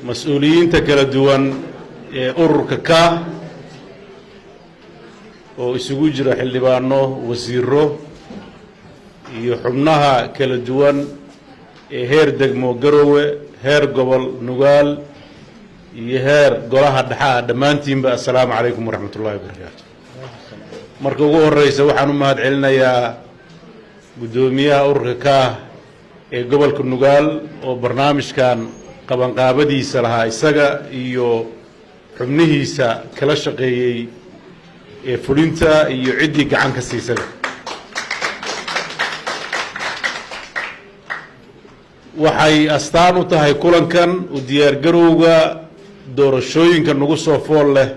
Mas-uuliyiinta kala duwan ee ururka Kaah oo isugu jira xildhibaano, wasiiro iyo xubnaha kala duwan ee heer degmo Garowe, heer gobol Nugaal iyo heer golaha dhexe ah, dhammaantiinba assalaamu calaykum waraxmat ullahi wabarakaatu. Marka ugu horeysa, waxaan u mahad celinayaa guddoomiyaha ururka Kaah ee gobolka Nugaal oo barnaamijkan qabanqaabadiisa lahaa, isaga iyo xubnihiisa kala shaqeeyey ee fulinta iyo ciddii gacan ka siisada. Waxay astaan u tahay kulankan u diyaargarowga doorashooyinka nagu soo fool leh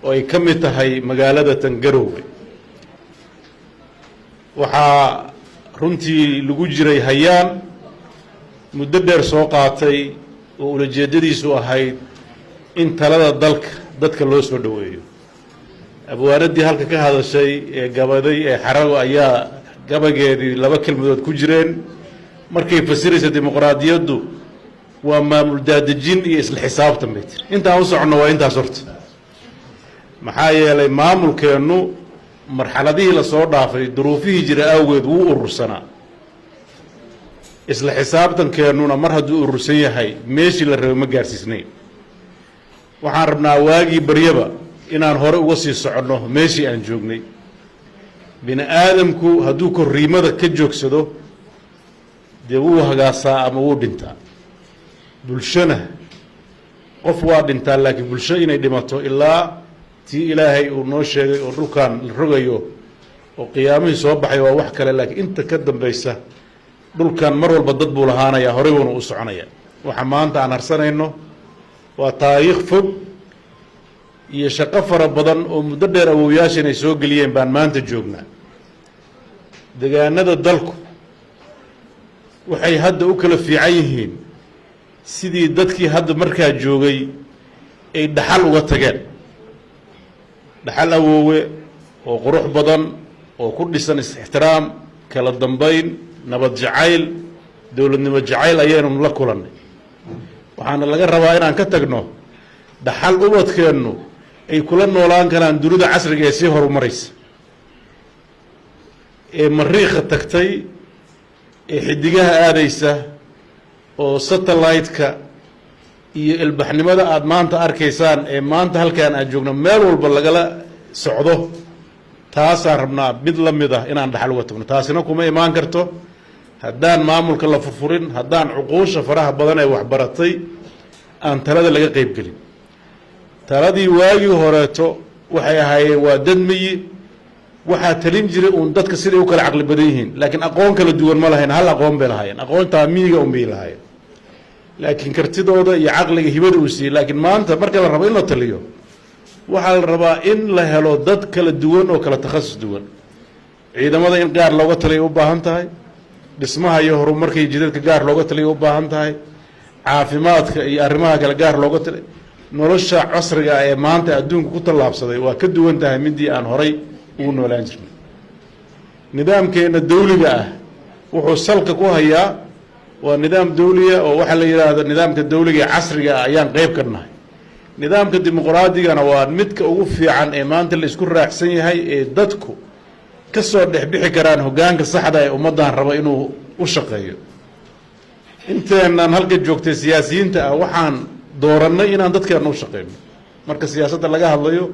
oo ay ka mid tahay magaalada tan Garowe. Waxaa runtii lagu jiray hayaan muddo dheer soo qaatay oo ulajeeddadiisu ahayd in talada dalka dadka loo soo dhoweeyo. Abwaanadii halka ka hadashay ee gabaday ee Xarago ayaa gabageedii laba kelmadood ku jireen markay fasiraysa: dimuqraadiyaddu waa maamul daadejin iyo isla xisaabtan, bay tiri. Intaan u soconno waa intaas horta, maxaa yeelay maamulkeennu marxaladihii lasoo dhaafay, duruufihii jira awgeed, wuu urursanaa. Isla xisaabtankeennuna mar hadduu urursan yahay, meeshii la rabay ma gaarsiisnayn. Waxaan rabnaa waagii baryaba inaan hore uga sii soconno meeshii aan joognay. Bini aadamku hadduu korriimada ka joogsado, dee wuu hagaasaa ama wuu dhintaa. Bulshona qof waa dhintaa, laakiin bulsho inay dhimato ilaa tii Ilaahay uu noo sheegay oo dhulkan la rogayo oo qiyaamihii soo baxay waa wax kale, laakiin inta ka dambaysa dhulkan mar walba dad buu lahaanayaa, horey buuna u soconaya. Waxa maanta aan harsanayno waa taariikh fog iyo shaqo fara badan oo muddo dheer awowyaashan ay soo geliyeen baan maanta joognaa. Degaanada dalku waxay hadda u kala fiican yihiin sidii dadkii hadda markaa joogay ay dhaxal uga tageen, dhaxal awoowe oo qurux badan oo ku dhisan is-ixtiraam, kala dambayn, nabad jacayl, dowladnimo jacayl ayaynu la kulannay. Waxaana laga rabaa inaan ka tagno dhaxal ubadkeennu ay kula noolaan karaan dunida casriga ee sii horumaraysa, ee Mariikha tagtay, ee xidigaha aadaysa, oo satellite-ka iyo ilbaxnimada aada maanta arkaysaan ee maanta halkaan aan joogno meel walba lagala socdo. Taasaan rabnaa mid la mid ah inaan dhaxal uga tagno. Taasina kuma imaan karto haddaan maamulka la furfurin, haddaan cuquusha faraha badan ee waxbaratay aan talada laga qeybgelin. Taladii waagii horeeto waxay ahaayeen waa dad miyi, waxaa talin jiray uun dadka siday u kala caqli badan yihiin, laakiin aqoon kala duwan ma lahayn. Hal aqoon bay lahaayeen, aqoontaa miyiga un bay lahaayeen, laakiin kartidooda iyo caqliga hibada uu siiyey. Laakiin maanta marka la rabo in la taliyo, waxaa la rabaa in la helo dad kala duwan oo kala takhasus duwan. Ciidamada in gaar looga taliya u baahan tahay, dhismaha iyo horumarka iyo jidadka gaar looga taliya u baahan tahay, caafimaadka iyo arrimaha kale gaar looga taliya. Nolosha casriga ah ee maanta adduunka ku tallaabsaday waa ka duwan tahay midii aan horay ugu noolaan jirnay. Nidaamkeena dawliga ah wuxuu salka ku hayaa waa nidaam dawliya oo waxaa la yidhaahdo nidaamka dawliga ee casriga ah ayaan qeyb ka nahay. Nidaamka dimuqraadiggana waa midka ugu fiican ee maanta la isku raacsan yahay ee dadku ka soo dhex bixi karaan hoggaanka saxda ee ummaddan raba inuu u shaqeeyo. Inteenaan halka joogtay siyaasiyiinta ah, waxaan doorannay inaan dadkeena u shaqeyno. Marka siyaasadda laga hadlayo,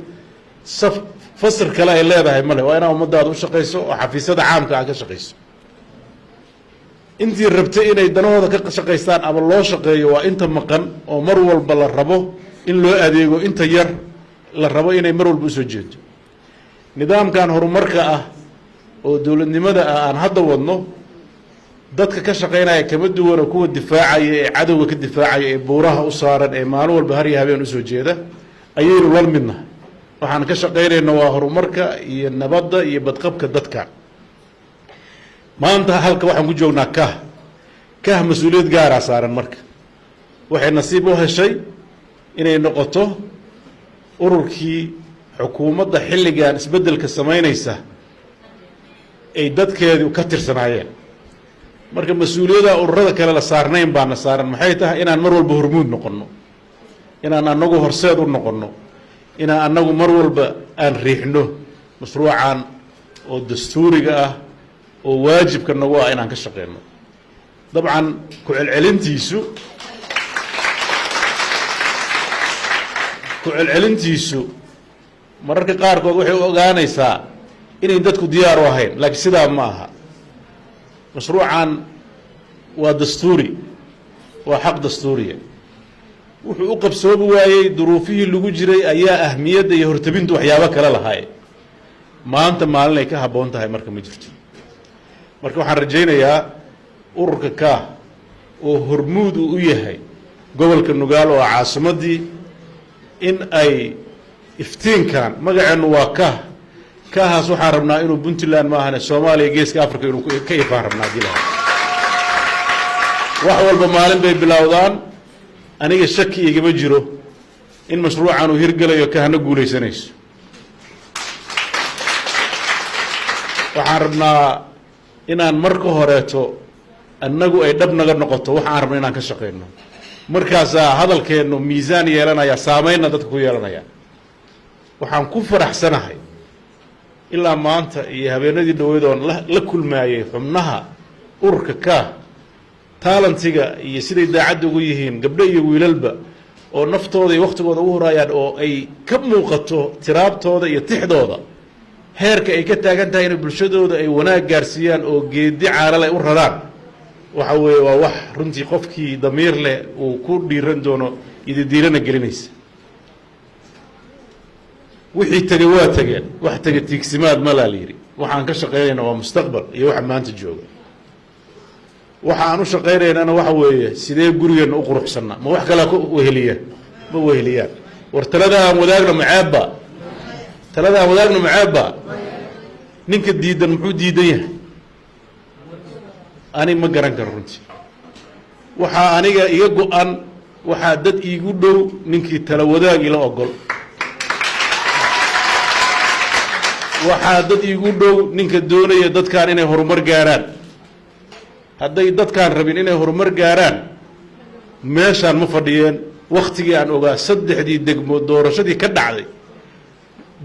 saf fasir kale ay leedahay male, waa inaa ummaddaada u shaqeyso oo xafiisyada caamka ah ka shaqeyso. Intii rabtay inay danahooda ka shaqaystaan ama loo shaqeeyo waa inta maqan oo mar walba la rabo in loo adeego, inta yar la rabo inay mar walba usoo jeedo. Nidaamkan horumarka ah oo dowladnimada ah aan hadda wadno, dadka ka shaqaynaya kama duwano kuwa difaacaya ee cadowga ka difaacaya ee buuraha u saaran ee maalin walba har iyo habeen usoo jeeda ayaynu la midnahay. Waxaan ka shaqaynayna waa horumarka iyo nabadda iyo badqabka dadka. Maanta halka waxaan ku joognaa Kah. Kah mas-uuliyad gaaraa saaran. Marka waxay nasiib u heshay inay noqoto ururkii xukuumadda xilligan isbeddelka samaynaysa ay dadkeedu ka tirsanaayeen. Marka mas-uuliyadda ururada kale la saarnayn baana saaran. Maxay tahay? Inaan mar walba hormuud noqonno. Inaan annagu horseed u noqonno, inaan annagu mar walba aan riixno mashruucan oo dastuuriga ah oo waajibka nagu ah inaan ka shaqeyno. Dabcan ku celcelintiisu mararka qaarkood waxay u ogaanaysaa inayn dadku diyaar u ahayn, laakiin sidaa ma aha. Mashruucan waa dastuuri, waa xaq dastuuriya. Wuxuu u qabsoomi waayey duruufihii lagu jiray ayaa ahmiyadda iyo hortabintu waxyaabo kale lahaay. Maanta maalin ay ka habboon tahay marka ma jirto. Marka waxaan rajaynayaa ururka Kaah oo hormuud uu u yahay gobolka Nugaal oo caasimaddii in ay iftiinkan, magaceennu waa Kaah, Kaahaas waxaan rabnaa inuu Puntland ma ahane Soomaaliya, Geeska Africa inuu ka ifaan rabnaa hadii lahaa. Wax walba maalin bay bilowdaan. Aniga shaki igama jiro in mashruucan uu hirgelayo, Kahna guulaysanayso. Waxaan rabnaa inaan marka horeeto annagu ay dhab naga noqoto waxa aan rabno inaan ka shaqeyno. Markaasaa hadalkeennu miisaan yeelanaya, saameynna dadka ku yeelanaya. Waxaan ku faraxsanahay ilaa maanta iyo habeenadii dhaweyd oon la kulmaayey xubnaha ururka Kaah, taalantiga iyo siday daacadda ugu yihiin, gabdho iyo wiilalba, oo naftooda iyo waktigooda u huraayaan, oo ay ka muuqato tiraabtooda iyo tixdooda heerka ay ka taagan tahay inay bulshadooda ay wanaag gaarsiiyaan oo geedi caalal ay u raraan. Waxa weeye waa wax runtii qofkii damiir leh uu ku dhiiran doono, ididiirana gelinaysa. Wixii tegey waa tegeen, wax tege tiigsimaad malaa la yidhi. Waxaan ka shaqeynayna waa mustaqbal iyo waxa maanta jooga. Waxa aan u shaqaynaynana waxa weeye sidee gurigeenna u quruxsanna. Ma wax kalaa ku weheliya? Ma weheliyaan. War talada aan wadaagno maceebba? Talada aan wadaagno maceebba? Ninka diidan muxuu diidan yahay? Ani ma garan karo runtii. Waxaa aniga iga go-an, waxaa dad iigu dhow ninkii tala wadaag ila ogol, waxaa dad iigu dhow ninka doonaya dadkan inay horumar gaaraan. Hadday dadkaan rabin inay horumar gaaraan, meeshaan ma fadhiyeen. Waktigii aan ogaa saddexdii degmo doorashadii ka dhacday,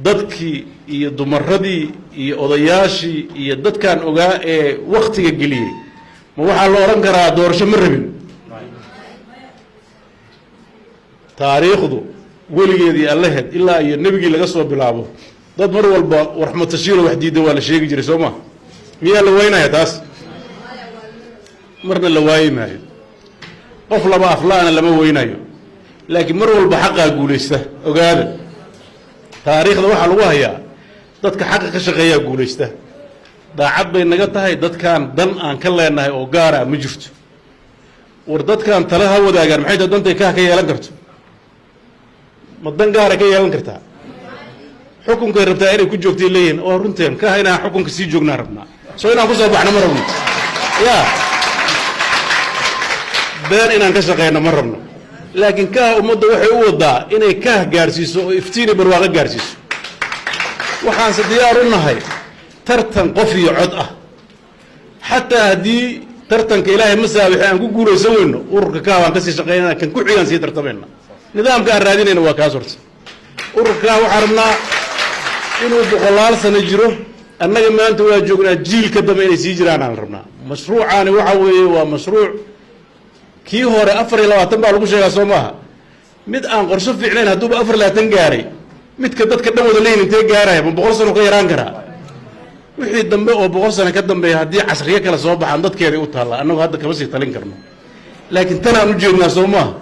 dadkii iyo dumaradii iyo odayaashii iyo dadkaan ogaa ee waktiga geliyey, ma waxaa la odhan karaa doorasho ma rabin? Taariikhdu weligeedii allaheed ilaa iyo nebigii laga soo bilaabo, dad mar walba warxmatashiilo wax diidda waa la sheegi jiray, soo ma? Miyaa la waynaya taas? Marna la waayi maayo. Qof laba afla-ana lama weynayo, laakiin mar walba xaqaa guulaysta. Ogaada, taariikhda waxaa lagu hayaa dadka xaqa ka shaqeeyaa guulaysta. Daacad bay naga tahay. Dadkaan dan aan ka leenahay oo gaara ma jirto. War dadkaan tale ha wadaagaan. Maxay tahay dantay Kaah ka yeelan karto? Ma dan gaara ka yeelan kartaa? Xukunkay rabtaa inay ku joogtay leeyihin. Oo runteen, Kaah inaan xukunka sii joognaan rabnaa, soo inaan kusoo baxno ma rabno. Ya been inaan ka shaqeyno ma rabno, laakiin Kaah ummadda waxay u wadaa inay Kaah gaarsiiso oo iftiin iyo barwaaqo gaarsiiso. Waxaanse diyaar u nahay tartan qof iyo cod ah. Xataa haddii tartanka Ilaahay ma saabixi aan ku guulaysan weyno, ururka Kaah baan kasii shaqeynana, kan ku xigaan sii tartamayna. Nidaamka aan raadinayna waa kaas. Horta ururka Kaah waxaan rabnaa inuu boqolaal sano jiro. Annaga maanta waa joognaa, jiilka dambe inay sii jiraan aan rabnaa. Mashruucaani waxa weeye waa mashruuc kii hore 24 baa lagu sheegaa, soo maaha? Mid aan qorsho fiicnayn hadduuba 24 gaaray, midka dadka dhan wada leyin intee gaaraya? Ma 100 sano ka yaraan karaa? Wixii dambe oo 100 sano ka dambeeya, haddii casriyo kale soo baxaan, dadkeeday u taallaa. Annagu hadda kama sii talin karno, laakiin tan aan u jeednaa, soo maaha?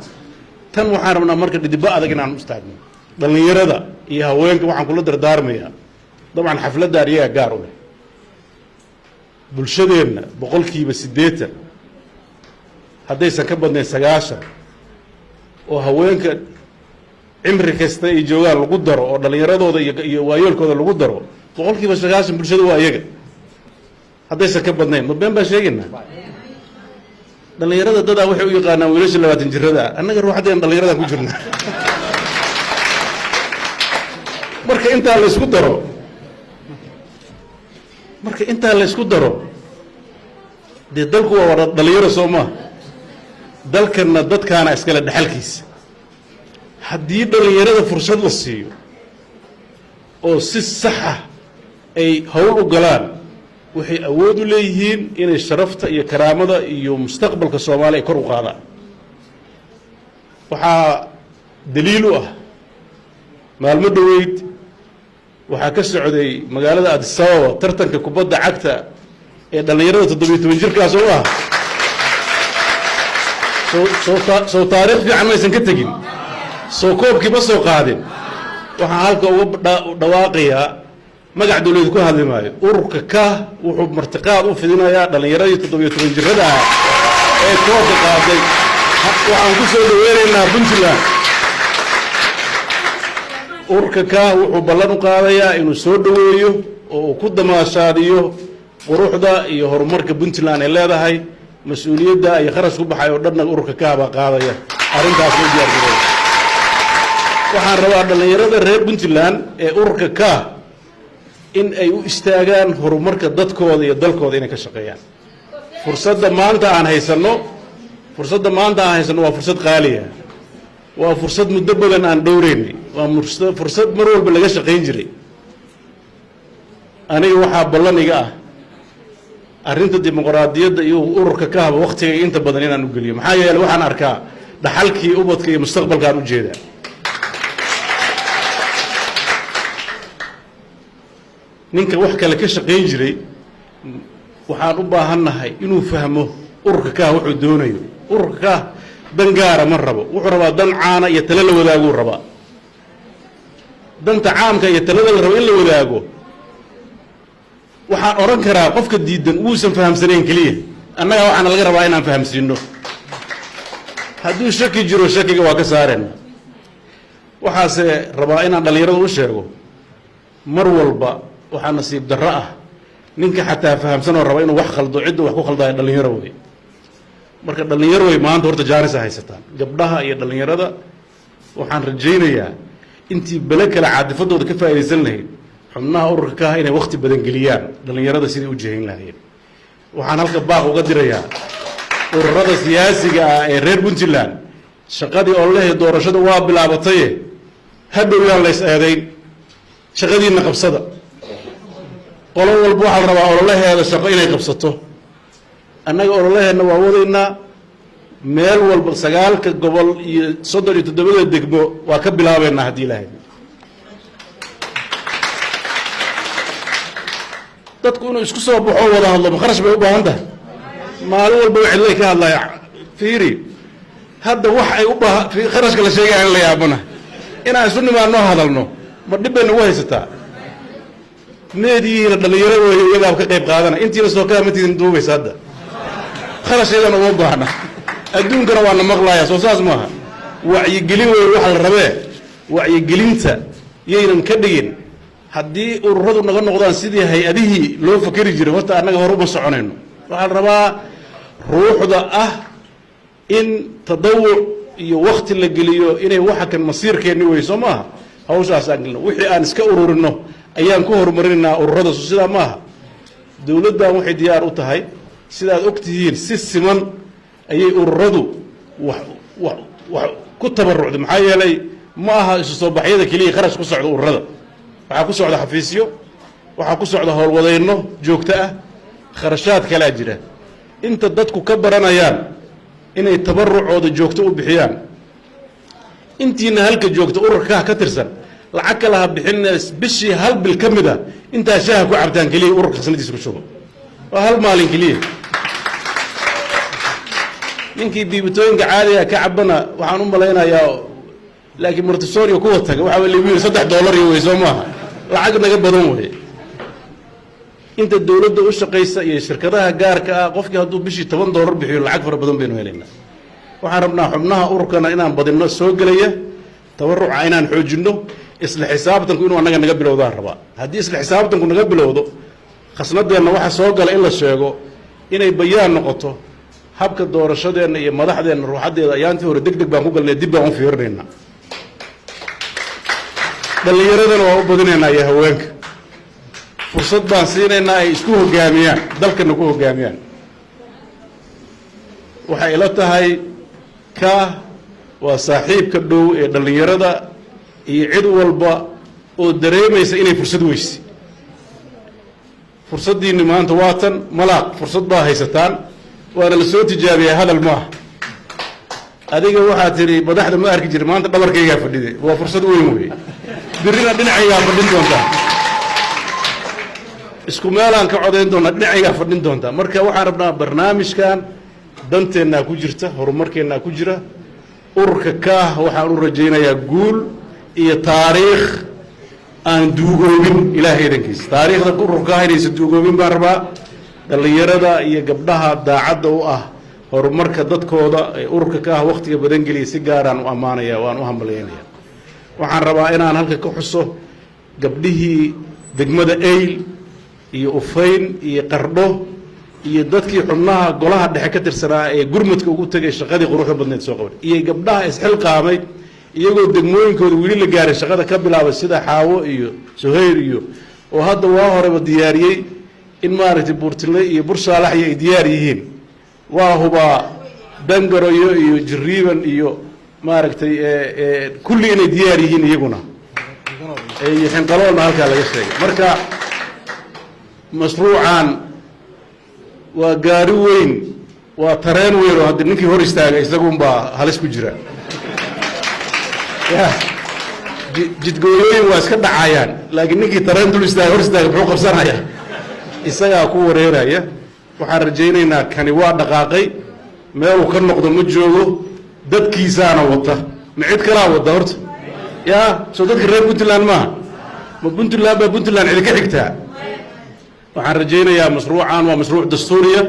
Tan waxaan rabnaa marka dhidibo adag inaan u istaagno. Dhallinyarada iyo haweenka waxaan kula dardaarmayaa, dabcan xafladdan iyaga gaar u leh, bulshadeenna 80% haddaysan ka badnayn 90 oo haweenka cimri kasta ay joogaan lagu daro, oo dhallinyaradooda iyo waayeelkooda lagu daro, 90% bulshada waa iyaga, haddaysan ka badnayn. Ma been baan sheegaynaa? Dhallinyarada dadaa waxay u yaqaanaan wiilasha 20 jirada. Annaga ruuxaddeen dhallinyaradan ku jirna. Marka intaa la isku daro, marka intaa la isku daro, dee dalku waa wada dhalinyaro, soo maa? Dalkanna dadkaana iskale dhexalkiisa. Haddii dhallinyarada fursad la siiyo oo si saxa ay howl u galaan, waxay awood u leeyihiin inay sharafta iyo karaamada iyo mustaqbalka Soomaaliya ay kor u qaadaan. Waxaa daliil u ah, maalmo dhoweyd waxaa ka socday magaalada Addis Ababa tartanka kubadda cagta ee dhallinyarada 17 jirkaas oo ah. Soo taariikh fiican maysan ka tegin? Soo koobkii ma soo qaadin? Waxaan halka uga dhawaaqayaa, magac dowladeed ku hadli maayo, ururka ka wuxuu martiqaad u fidinayaa dhallinyaradii 17 jirada ah ee koobka qaaday. Waxaan ku soo dhaweynaynaa Puntland. Ururka ka wuxuu ballan u qaadayaa inuu soo dhoweeyo oo uu ku damaashaadiyo quruxda iyo horumarka Puntland ay leedahay. Mas-uuliyadda iyo kharash ku baxay oo dhanna ururka ka baa qaadaya. Arrintaas loo diyaar garoy. Waxaan rabaa dhallinyarada reer Puntland ee ururka ka in ay u istaagaan horumarka dadkooda iyo dalkooda, inay ka shaqeeyaan. Fursadda maanta aan haysanno, fursadda maanta aan haysanno waa fursad qaaliya, waa fursad muddo badan aan dhowreynay, waa fursad mar walba laga shaqayn jiray. Aniga waxaa ballan iga ah arrinta dimuqraadiyadda iyo ururka ka haba waktiga inta badan inaan u geliyo, maxaa yeeley waxaan arkaa dhaxalkii ubadka iyo mustaqbalkaan u jeedaa. Ninka wax kale ka shaqayn jiray waxaan u baahannahay inuu fahmo ururka kaah wuxuu doonayo. Ururka kaah dan gaara ma rabo, wuxuu rabaa dan caana iyo tale la wadaaguu rabaa. Danta caamka iyo talada la rabo in la wadaago, waxaan odhan karaa qofka diidan wuusan fahamsanayn keliya. Annaga waxaana laga rabaa inaan fahamsiino. Hadduu shaki jiro, shakiga waa ka saarayna. Waxaase rabaa inaan dhallinyarada u sheego, mar walba waxaa nasiib darro ah ninka xataa fahamsan oo raba inuu wax khaldo, cidda wax ku khaldaayo dhallinyaro wey. Marka dhallinyaro wey, maanta horta jaanisa haysataan, gabdhaha iyo dhallinyarada. Waxaan rajaynayaa intii bele kale caadifadooda ka faa'iidaysan lahayd, xubnaha ururka ka ah inay wakti badan geliyaan dhallinyarada sidai u jihayn lahayeen. Waxaan halka baaq uga dirayaa ururada siyaasiga ah ee reer Puntland: shaqadii ololehii doorashada waa bilaabataye, hadhow yaan lays eedayn, shaqadiina qabsada. Qolo walba waxaa la rabaa ololaheeda shaqo inay qabsato. Annaga ololaheenna waa wadaynaa meel walba, 9-ka gobol iyo 37-da degmo waa ka bilaabaynaa haddii Ilahay. Dadku inuu isku soo baxo, wada hadlo, ma kharash bay u baahan tahay? Maalin walba cidlay ka hadlaya. Fiiri hadda wax ay u baaha kharashka la sheegaya in la yaabana, inaan isu nimaadnoo hadalno, ma dhib bay nagu haysataa? Meediyihiina dhallinyaro weeye, iyagaa ka qayb qaadana. Intiina soo kaamatiidin duubaysa hadda, kharasheedana uma baahna. Adduunkana waa na maqlaaya, soo saas maaha? Wacyigelin wey waxa la rabee. Wacyigelinta yaynan ka dhigin. Haddii ururadu naga noqdaan sidii hay-adihii loo fakeri jiray, horta annaga hore uma soconayno. Waxaa la rabaa ruuxda ah in tadawuc iyo wakti la geliyo inay waxa kan masiirkeenni wey, soo maaha? Hawshaas aan gelino, wixii aan iska ururino ayaan ku horumarinaynaa ururada. So sidaa maaha? Dowladdan waxay diyaar u tahay, sidaad og tihiin, si siman ayay ururadu wax ku tabarucday. Maxaa yeelay ma aha isu soo baxyada keliya kharash ku socda ururada. Waxaa ku socda xafiisyo, waxaa ku socda howlwadayno joogto ah, kharashaad kalaa jira. Inta dadku ka baranayaan inay tabarucooda joogto u bixiyaan, intiina halka joogta ururka ka tirsan lacag kale ha bixin, bishii hal bil ka mid a intaa shaaha ku cabtaan keliya ururka khasnadiisa ku shubo. Waa hal maalin keliya. Ninkii biibitooyinka caadiga ka cabana waxaan u malaynayaa, laakiin martisorio kuwa taga waxaa lagu yiri $3 iyo wey, soo maaha? Lacag naga badan wey. Inta dowladda u shaqaysa iyo shirkadaha gaarka ah, qofkii hadduu bishii $10 bixiyo, lacag fara badan baynu helaynaa. Waxaan rabnaa xubnaha ururkana inaan badinno soo gelaya, tabaruca inaan xoojinno, isla xisaabtanku inuu annaga naga bilowdaan rabaa. Haddii isla xisaabtanku naga bilowdo, khasnadeenna waxa soo gala in la sheego, inay bayaan noqoto habka doorashadeenna iyo madaxdeenna ruuxaddeeda. Ayaantii hore deg deg baan ku galnay, dib baan u fiirinaynaa. Dhallinyaradana waa u badinaynaa iyo haweenka, fursad baan siinaynaa ay isku hoggaamiyaan, dalkana ku hoggaamiyaan. Waxay ila tahay ka Waa saaxiibka dhow ee dhallinyarada iyo cid walba oo dareemaysa inay fursad weyse. Fursaddiinni maanta waa tan. Malaaq, fursad baa haysataan, waana la soo tijaabiyaa. Hadal maaha. Adiga waxaa tidhi madaxda ma arki jiri, maanta dhabarkaygaa fadhide. Waa fursad weyn wey. Birrina dhinacaygaa fadhin doontaa, isku meelaan ka codayn doonaa, dhinacaygaa fadhin doontaa. Marka waxaan rabnaa barnaamijkan danteennaa ku jirta, horumarkeennaa ku jira. Ururka Kaah waxaan u rajaynayaa guul iyo taariikh aan duugoobin, Ilaahay idankiisa. Taariikhda ururka Kaah inaysan duugoobin baan rabaa. Dhallinyarada iyo gabdhaha daacadda u ah horumarka dadkooda ee ururka Kaah wakhtiga badan geliya si gaaraan u ammaanaya, waan u hambalyaynaya. Waxaan rabaa inaan halka ka xuso gabdhihii degmada Eyl iyo Ufayn iyo Qardho iyo dadkii xubnaha golaha dhexe ka tirsanaa ee gurmudka ugu tegay, shaqadii quruxda badneed soo qaban, iyo gabdhaha isxilqaamay iyagoo degmooyinkooda weli la gaaray shaqada ka bilaabay, sida Xaawo iyo Suhayr iyo oo hadda waa horeba diyaariyey in maaragtay Buurtile iyo Bursaalax iyo ay diyaar yihiin. Waa hubaa Dangaroyo iyo Jiriiban iyo maaragtay kulli inay diyaar yihiin iyaguna, iyo Xinqaloolna halkaa laga sheegay. Marka mashruucan waa gaari weyn, waa tareen weyn oo haddi ninkii hor istaaga isagunbaa halis ku jira. Ya jidgooyooyin waa iska dhacayaan, laakiin ninkii tareen dul istaaga, hor istaaga, muxuu qabsanaya? Isagaa ku wareeraya. Waxaan rajaynaynaa kani waa dhaqaaqay, meeluu ka noqdo ma joogo. Dadkiisaana wata, ma cid kalaa wada horta? Yaa soo dadka reer Puntland maaha? Ma Puntland baa Puntland cidi ka xigtaa? Waxaan rajaynayaa mashruucan waa mashruuc dastuuriya.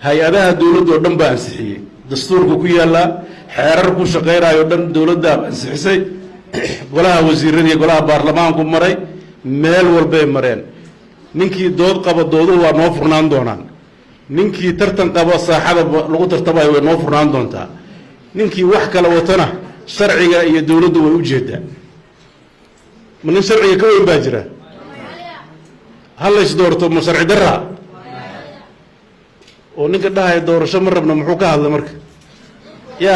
Hay-adaha dowladda oo dhan baa ansixiyey, dastuurka ku yaallaa, xeerar ku shaqaynayo o dhan dowladdaa ansixisay, golaha wasiirada iyo golaha baarlamaanku maray, meel walbay mareen. Ninkii dood qaba, dooduhu waa noo furnaan doonaan. Ninkii tartan qaba, saaxada lagu tartamayo way noo furnaan doontaa. Ninkii wax kala watana, sharciga iyo dowladdu way u jeedaa. Ma nin sharciga ka weyn baa jira? Ha lays doorto, ma sharci daraa? Oo ninka dhahaya doorasho ma rabna, muxuu ka hadlay marka? Ya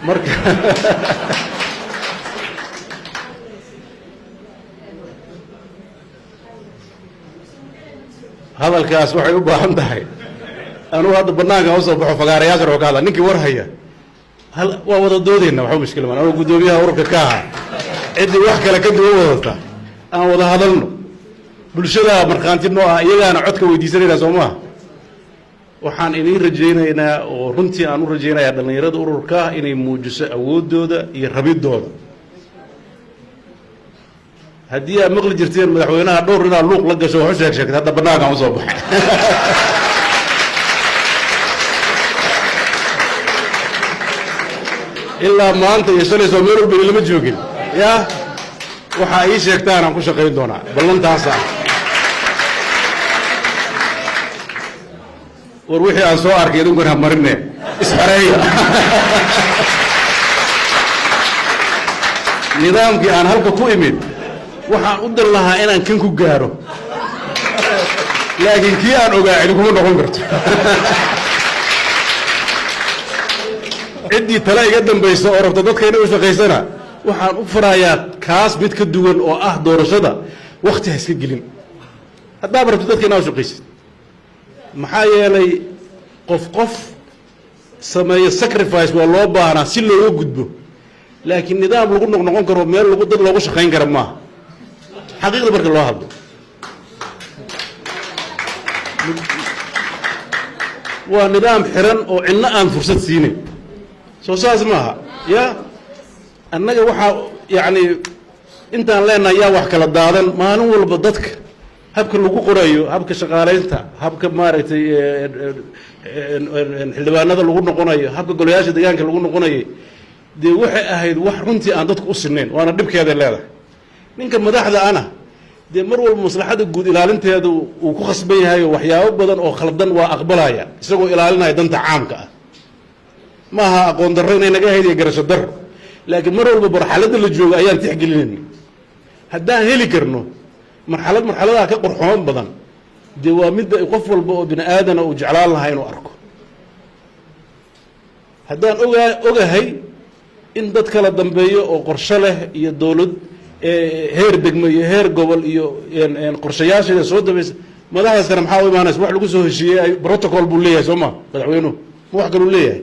marka hadalkaas waxay u baahan tahay anugu hadda banaanka usoo baxo, fagaarayaashan oo ka hadla. Ninkii war haya hal waa wada doodeyna, waxba mushkila maan. Anugu guddoomiyaha ururka ka ahaa, ciddii wax kale ka duwan wadata aan wada hadalno. Bulshadaa markhaanti noo ah, iyagaana codka weydiisanayna, soo maha? Waxaan idiin rajaynaynaa oo runtii aan u rajaynayaa dhallinyarada ururka inay muujiso awooddooda iyo rabidooda. Haddii aad maqli jirteen madaxweynaha dhowr inaad luuq la gasho wax u sheeg sheegtay, hadda banaankaan usoo baxay. Ilaa maanta iyo shalay soo meel walba lama joogin. Ya waxaa ii sheegtaan aan ku shaqayn doonaa, ballantaasa. War wixii aan soo arkay idinkuna ha marine, isxoreeya. Nidaamkii aan halka ku imid waxaan u dan lahaa inaan kan ku gaaro, laakiin kii aan ogaa cidi kuma noqon karto. Ciddii tale iga dambaysa oo rabta dadka inay u shaqaysana, waxaan u farayaa kaas mid ka duwan oo ah doorashada wakti ha iska gelin haddaaba rabto dadka inaa u shaqaysid. Maxaa yeelay qof qof sameeyo sacrifice waa loo baahnaa si looga gudbo, laakiin nidaam lagu noqnoqon karo, meel lagu dad loogu shaqayn kara maaha. Xaqiiqda marka loo hadlo, waa nidaam xiran oo cidna aan fursad siinin. Soo saas maaha? Ya annaga waxaa yacni intaan leenahay yaa wax kala daadan maalin walba dadka, habka lagu qorayo, habka shaqaalaynta, habka maaragtay xildhibaanada lagu noqonayo, habka golayaasha deegaanka lagu noqonayay, dee waxay ahayd wax runtii aan dadku u sinayn, waana dhibkeeday leedahay. Ninka madaxda ana dee mar walba maslaxadda guud ilaalinteedu uu ku khasban yahay oo waxyaabo badan oo khaldan waa aqbalaya isagoo ilaalinaya danta caamka ah. Maaha aqoon darro inay naga ahayd iyo garasho darro, laakiin mar walba marxaladda la joogo ayaan tixgelinayna. Haddaan heli karno marxalad marxaladaha ka qorxoon badan, dee waa midda qof walba oo bini aadana uu jeclaan lahaa inuu arko. Haddaan ogaa ogahay in dad kala dambeeyo oo qorshe leh iyo dowlad heer degmo iyo heer gobol iyo qorshayaasheeda soo dambaysa, madaxdaasna maxaa u imaanaysa? Wax lagu soo heshiiyey protocol buu leeyahay, soo ma? Madaxweynuhu ma wax kaluu leeyahay?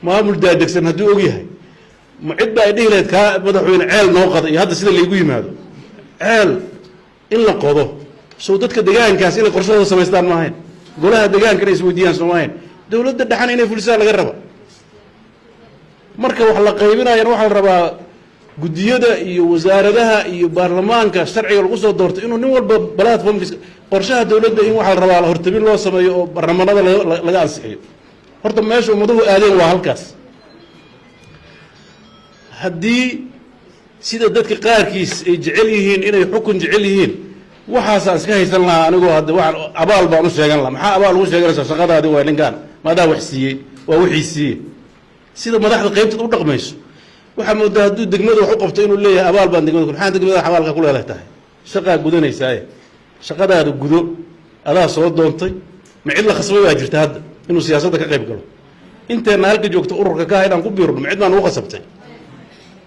Maamul daadegsan hadduu og yahay, ma cid ba ay dhihi lahayd kaa madaxweyne ceel noo qoda? Iyo hadda sida laygu yimaado ceel in la qodo, sow dadka degaankaas inay qorshahooda samaystaan ma ahayn? Golaha degaanka inay isweydiiyaan soo ma ahayn? Dowladda dhexana inay fulisaa laga raba. Marka wax la qaybinayana waxaa la rabaa guddiyada iyo wasaaradaha iyo baarlamaanka sharciga lagu soo doortay inuu nin walba platformkiisa, qorshaha dowladda, in waxaa la rabaa hortabin loo sameeyo oo baarlamanada laga ansixiyo. Horta meesha ummaduhu aadeen waa halkaas. Haddii sida dadka qaarkiis ay jecel yihiin inay xukun jecel yihiin, waxaasaan iska haysan lahaa anigoo hadde waxaan abaal baan u sheegan lahaa. Maxaa abaal ugu sheeganaysaa? Shaqadaadi waa ninkaan maadaa wax siiyey, waa wixii siiyey. Sida madaxda qaybteed u dhaqmayso, waxaa moodaa hadduu degmada wax u qabto inuu leeyahay abaal baan degmada. Maxaa degmada abaalka ku leedahay tahay? Shaqaa gudanaysaay, shaqadaada gudo, adaa soo doontay. Ma cid la khasbay baa jirta hadda inuu siyaasadda ka qayb galo? Inteenna halka joogta ururka ka ah inaan ku biirno, ma cid baan ugu khasabtay?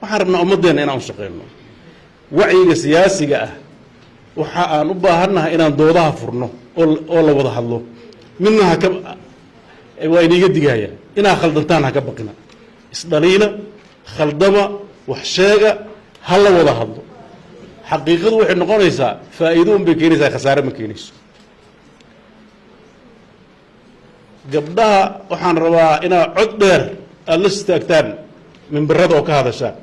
Waxaan rabnaa ummadeenna inaan u shaqeyno. Wacyiga siyaasiga ah waxa aan u baahannahay inaan doodaha furno oo la wada hadlo. Midna haka waa iniga digaya: inaa khaldantaan ha ka baqina, isdhaliila, khaldama, wax sheega, ha la wada hadlo. Xaqiiqadu waxay noqonaysaa faa'iido un bay keenaysaa, khasaare ma keenayso. Gabdhaha waxaan rabaa inaad cod dheer aada la istaagtaan mimbarada oo ka hadashaan.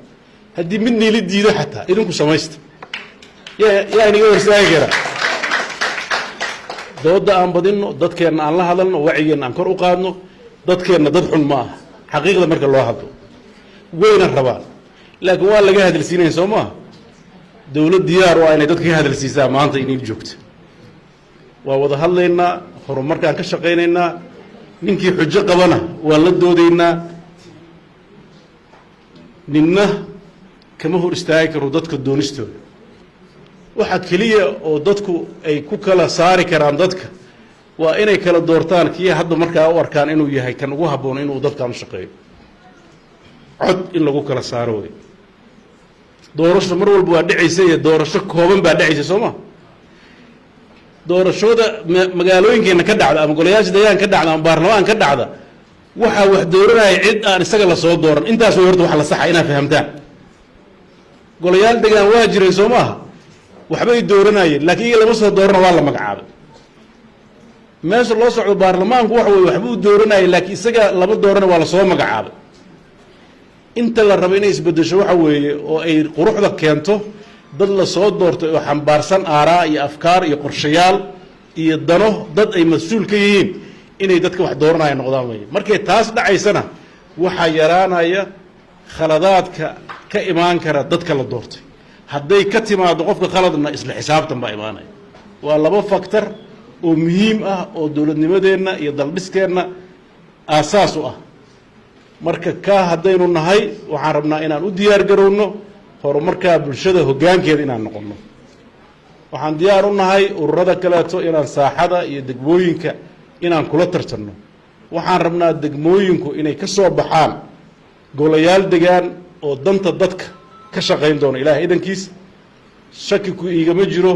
Haddii mid niila diido xataa, idinku samaysta, yaa inaga horsaagi kara? Dooda aan badinno, dadkeenna aan la hadalno, wacigeenna aan kor u qaadno. Dadkeenna dad xun ma aha, xaqiiqda marka loo hadlo wayna rabaan, laakiin waa laga hadalsiinaya, soo maaha? Dowlad diyaar waa inay dadka ka hadalsiisaa maanta inay joogto. Waa wada hadlaynaa, horumarkaan ka shaqaynaynaa, ninkii xujo qabana waan la doodaynaa. Ninna kama hor istaagi karo dadka doonistooda. Waxa keliya oo dadku ay ku kala saari karaan dadka waa inay kala doortaan kii hadda markaa u arkaan inuu yahay kan ugu habboon inuu dadkan u shaqeeyo. Cod in lagu kala saaro wey. Doorasho mar walba waa dhacaysa iyo doorasho kooban baa dhacaysa, soo ma? Doorashooda magaalooyinkeena ka dhacda ama golayaasha deegaanka ka dhacda ama baarlamaan ka dhacda, waxaa wax dooranaya cid aan isaga lasoo dooran. Intaas way horta wax la saxa inaad fahamtaan. Golayaal degaan waa jireen, soo maaha? Waxbay dooranayeen, laakiin iyaga lama soo doorana, waa la magacaabay. Meesha loo socdo baarlamaanku waxa wey waxbuu dooranayay, laakiin isaga lama doorana, waa lasoo magacaabay. Inta la rabo inay isbeddesho waxa weeye oo ay quruxda keento dad lasoo doortay oo xambaarsan aaraa iyo afkaar iyo qorshayaal iyo dano dad ay mas-uul ka yihiin inay dadka wax dooranaya noqdaan weye. Markay taas dhacaysana, waxaa yaraanaya khaladaadka ka imaan kara dadka la doortay. Hadday ka timaado qofka khaladna, isla xisaabtan baa imaanaya. Waa laba factor oo muhiim ah oo dowladnimadeenna iyo daldhiskeenna aasaas u ah. Marka kaa haddaynu nahay, waxaan rabnaa inaan u diyaar garowno horumarkaa bulshada hoggaankeeda inaan noqonno. Waxaan diyaar u nahay ururada kaleeto inaan saaxada iyo degmooyinka inaan kula tartanno. Waxaan rabnaa degmooyinku inay ka soo baxaan golayaal degaan oo danta dadka ka shaqayn doono, Ilahay idankiis. Shaki ku iigama jiro,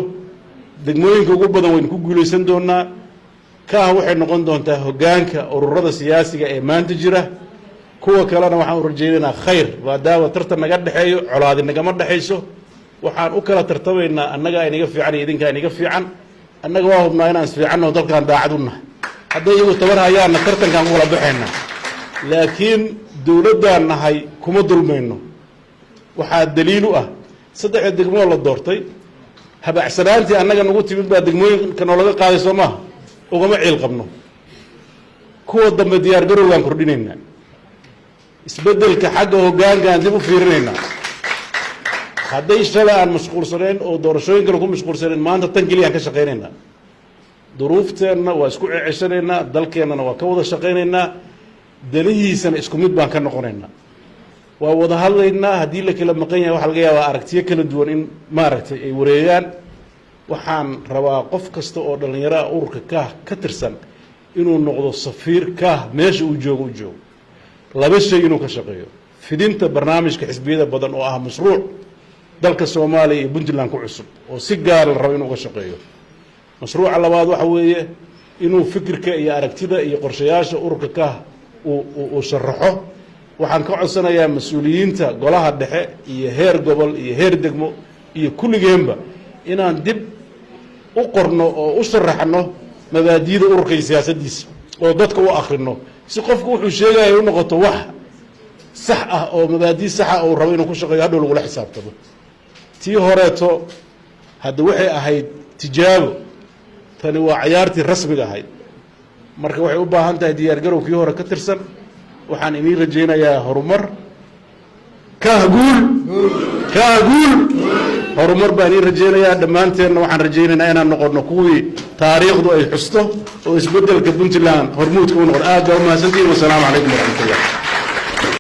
degmooyinka ugu badan waynu ku guulaysan doonaa. Kaah waxay noqon doontaa hoggaanka ururada siyaasiga ee maanta jira. Kuwa kalena waxaan u rajaynaynaa khayr, maadaama tartan naga dhexeeyo, colaadi nagama dhexayso. Waxaan u kala tartamaynaa annagaa inaga fiican iyo idinkaa inaga fiican. Annaga waa hubnaa inaan isfiicanno, dalkaan daacad u nahay. Hadday iyagu tabar hayaanna, tartankaan ku kala baxaynaa, laakiin dowladdaan nahay, kuma dulmayno. Waxaa daliil u ah saddexda degmoo la doortay. Habacsanaantii annaga nagu timid baa degmooyinka noolaga qaaday, soo maaha? Ugama ciil qabno. Kuwa dambe diyaar garowgaan kordhinaynaa, isbeddelka xagga hoggaankaan dib u fiirinaynaa. Hadday shalay aan mashquulsanayn oo doorashooyin kale ku mashquulsanayn, maanta tan keliyaan ka shaqaynaynaa. Duruufteenna waa isku ceceshanaynaa, dalkeennana waa ka wada shaqaynaynaa, danihiisana isku mid baan ka noqonaynaa. Waa wada hadlaynaa. Haddii la kala maqan yahay, waxaa laga yaabaa aragtiyo kala duwan in maaragtay ay wareegaan. Waxaan rabaa qof kasta oo dhallinyaraha ururka Kaah ka tirsan inuu noqdo safiir Kaah meesha uu joogo u joogo. Laba shay inuu ka shaqeeyo: fidinta barnaamijka xisbiyada badan, oo ah mashruuc dalka Soomaaliya iyo Puntland ku cusub oo si gaara la rabo inuu uga shaqeeyo. Mashruuca labaad waxa weeye inuu fikirka iyo aragtida iyo qorshayaasha ururka Kaah uu sharaxo. Waxaan ka codsanayaa mas-uuliyiinta golaha dhexe iyo heer gobol iyo heer degmo iyo kulligeenba inaan dib u qorno oo u sharaxno mabaadiida ururka iyo siyaasaddiisa oo dadka u akrino, si qofku wuxuu sheegaya u noqoto wax sax ah oo mabaadii saxa uu rabo inuu ku shaqeeyo, hadhow lagula xisaabtamo. Tii horeeto hadda waxay ahayd tijaabo, tani waa cayaartii rasmiga ahayd. Marka waxay u baahan tahay diyaargarow kii hore ka tirsan. Waxaan idiin rajaynayaa horumar. Kaah guul, Kaah guul, horumar baan idiin rajaynayaa. Dhammaanteenna waxaan rajaynaynaa inaan noqonno kuwii taariikhdu ay xusto oo isbeddelka Puntland hormuudka u noqdo. Aad baa u mahadsantihin. Wasalaamu calaykum waraxmatullah.